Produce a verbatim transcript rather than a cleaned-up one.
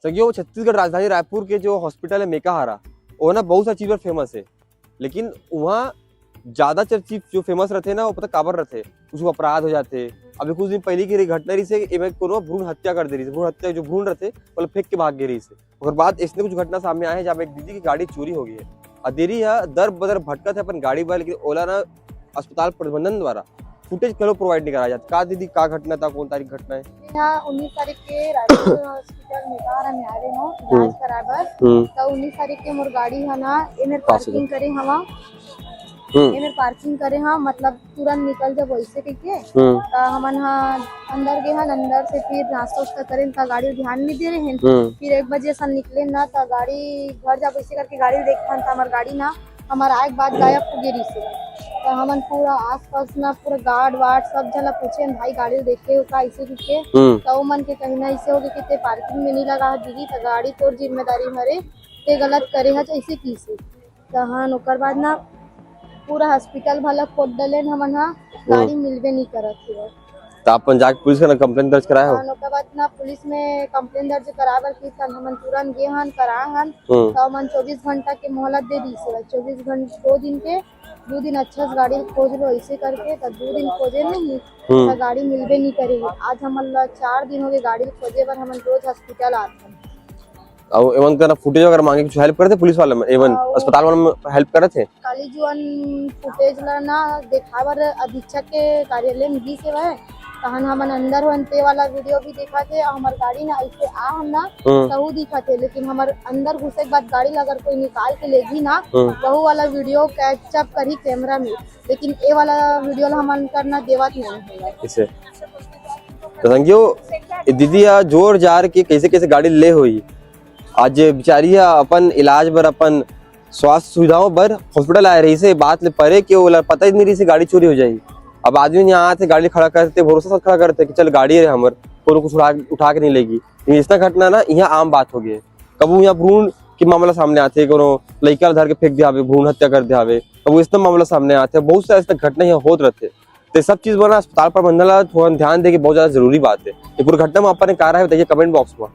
संगियो, छत्तीसगढ़ राजधानी रायपुर के जो हॉस्पिटल है मेकाहारा, वो ना बहुत सारी चीज पर फेमस है, लेकिन वहाँ ज्यादातर चीज जो फेमस रहते ना, वो पता काबर रहते? कुछ अपराध हो जाते। अभी कुछ दिन पहले की घटना रही से, एमे कोनो भ्रूण हत्या कर दे रही से, भ्रूण हत्या जो भ्रूण रहते, मतलब फेंक के भाग गए रही से। ओकर बाद ऐसने कुछ घटना सामने आए हैं, जहाँ एक दीदी की गाड़ी चोरी हो गई है। और दीदी ह दर बदर भटकत है अपन गाड़ी बर, लेकिन ओला ना अस्पताल प्रबंधन द्वारा फुटेज घलो प्रोवाइड नहीं कराया जाता। का दीदी, का घटना था, कौन तारीख घटना है? हाँ, उन्नीस तारीख के रायपुर हॉस्पिटल में कार में आए रहे हो इलाज हम्म। कराए बर। हम्म। तो उन्नीस तारीख के मोर गाड़ी है ना, एमेर पास हो पार्किंग करे हवा। हम्म। एमेर पार्किंग करे हाँ, मतलब तुरंत निकल जब वैसे कह के। हम्म। तो हमन हा अंदर गे हन, अंदर से फिर नाश्ता उस्ता करें, तो गाड़ी ध्यान नहीं दे रहे हैं। हम्म। फिर एक बजे से निकले ना, तो गाड़ी घर जब वैसे करके गाड़ी देखथन, तो हमार गाड़ी ना, हमार आए के बाद गायब हो गई रही से। तो हमन पूरा आसपास ना पूरा गार्ड वार्ड सब झन ला पूछे, "भाई गाड़ी देखे हो का?" ऐसे करके। हम्म। तो वो मन के कहना ऐसे हो गए कि "ते पार्किंग में नहीं लगा है दीदी, तो गाड़ी तोर जिम्मेदारी हरे, ते गलत करे है", ऐसे की से। तो हाँ, ओकर बाद ना पूरा हॉस्पिटल भला खोद डलेन हमन हा, गाड़ी मिलबे नहीं करत हे। तो अपन जाके पुलिस का ना कंप्लेंट दर्ज कराए हो? हाँ, ओकर बाद ना पुलिस में कंप्लेंट दर्ज कराए बर फिर कल हमन तुरंत गे हन, कराए हन। हम्म। तो हमन चौबीस घंटा के मोहलत दे दी से, चौबीस घंटे, दो दिन के, दो दिन अच्छा से गाड़ी खोज लो ऐसे करके, तो दो दिन खोजे नहीं, हम्म। तो गाड़ी मिलबे नहीं करेगी। आज हमन ला चार दिन हो गए गाड़ी खोजे बर, हमन रोज हॉस्पिटल आथन। अउ एमन करा फुटेज वगैरह मांगे, कुछ हेल्प करथे पुलिस वाले मन, एमन हाँ, वो अस्पताल वाले मन हेल्प करथे? काली जुअन फुटेज ला ना देखाए बर अधीक्षक के कार्यालय में गिस हेवय, तहन हमन अंदर होन ते वाला वीडियो भी दिखा थे, अउ हमर गाड़ी ना ऐसे आ हम ना हम्म। तहू दिखा थे, लेकिन हमर अंदर घुसे के बाद गाड़ी ला अगर कोई निकाल के लेगी ना, हम्म। वहू वाला वीडियो कैचअप करही कैमरा में, लेकिन ए वाला वीडियो ला हमन करना देवत नहीं है। इसे तो संगियो, ये दीदी हा जोर जार के कैसे कैसे गाड़ी ले होई। आज बेचारी हा अपन इलाज बर, अपन स्वास्थ्य सुविधाओं बर हॉस्पिटल आए रही से, बात ले परे के ओला पता ही नहीं रही से गाड़ी चोरी हो जाही। अब आदमी यहाँ आते, गाड़ी खड़ा करते, भरोसा से खड़ा करते कि चल गाड़ी है हमर, कोनो कुछ उठा, उठा के नहीं लेगी। लेकिन ऐसा घटना ना यहाँ आम बात हो गई है। कबू यहाँ भ्रूण के मामला सामने आते, कोनो लइका ला धर के फेंक दिया हवे, भ्रूण हत्या कर दिया हवे, कबू ऐसा मामला सामने आते, बहुत सारा ऐसा घटना यहाँ होत रहते। तो सब चीज बर ना अस्पताल प्रबंधन ला थोड़ा ध्यान दे के बहुत ज्यादा जरूरी बात है। ये पूरी घटना में अपन का राय है बताइए कमेंट बॉक्स में।